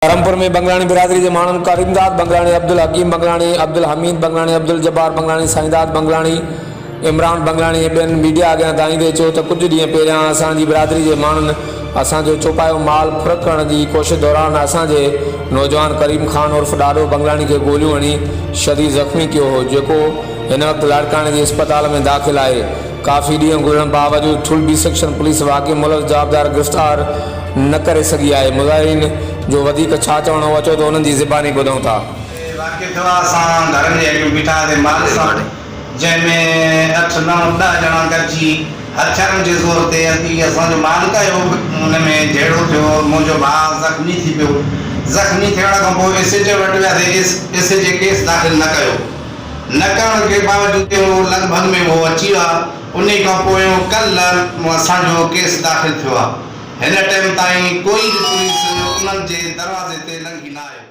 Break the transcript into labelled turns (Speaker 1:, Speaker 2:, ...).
Speaker 1: ڪرمپور ۾ بنگلاڻي برادري جي ماڻهن ڪريمداد بنگلاڻي، عبدالحڪيم بنگلاڻي، عبدالحميد بنگلاڻي، عبدالجبار بنگلاڻي، سائينداد بنگلاڻي، عمران بنگلاڻي ۽ ٻين ميڊيا اڳيان دانهيندي چيو ته ڪجهه ڏينهن پهريان اسان جي برادري جي ماڻهن اسان جو چوپايو مال ڦر ڪرڻ جي ڪوشش دوران اسان جي نوجوان ڪريم خان عرف ڏاڏو بنگلاڻي کي گوليون هڻي شديد زخمي ڪيو هو جيڪو هن وقت لاڙڪاڻي جي اسپتال ۾ داخل آهي. ڪافي ڏينهن گذرڻ باوجود ٺل بي سيڪشن پوليس واقعي ملوث جوابدار گرفتار نه ڪري سگهي آهي، مظاهرين جو وڌيڪ ڇا چوڻ هو اچو ته انهن جي زباني ٻڌون ٿا.
Speaker 2: واقعو ٿيو آهي اسان گهرن جي اڳيون بيٺا هئاسين مال سان جنهن ۾ اٺ نو ڏهه ڄڻا گڏجي هٿيارن جي زور تي اچي اسان جو مال ڪاهيو ان ۾ جهيڙو ٿيو منهنجو ڀاء زخمي ٿي پيو زخمي ٿيڻ کان پوء ايس ايچ او وٽ وياسين ايس ايچ اي ڪيس داخل نه ڪيو نه ڪرڻ جي باوجود اهو لڳ ڀڳ ۾ اهو اچي ويا انهي کان پوء ڪلهه اسان جو ڪيس داخل ٿيو آهي هن ٽيم تائين ڪوئي به پوليس انهن جي دروازي تي لنگهي نه آيو.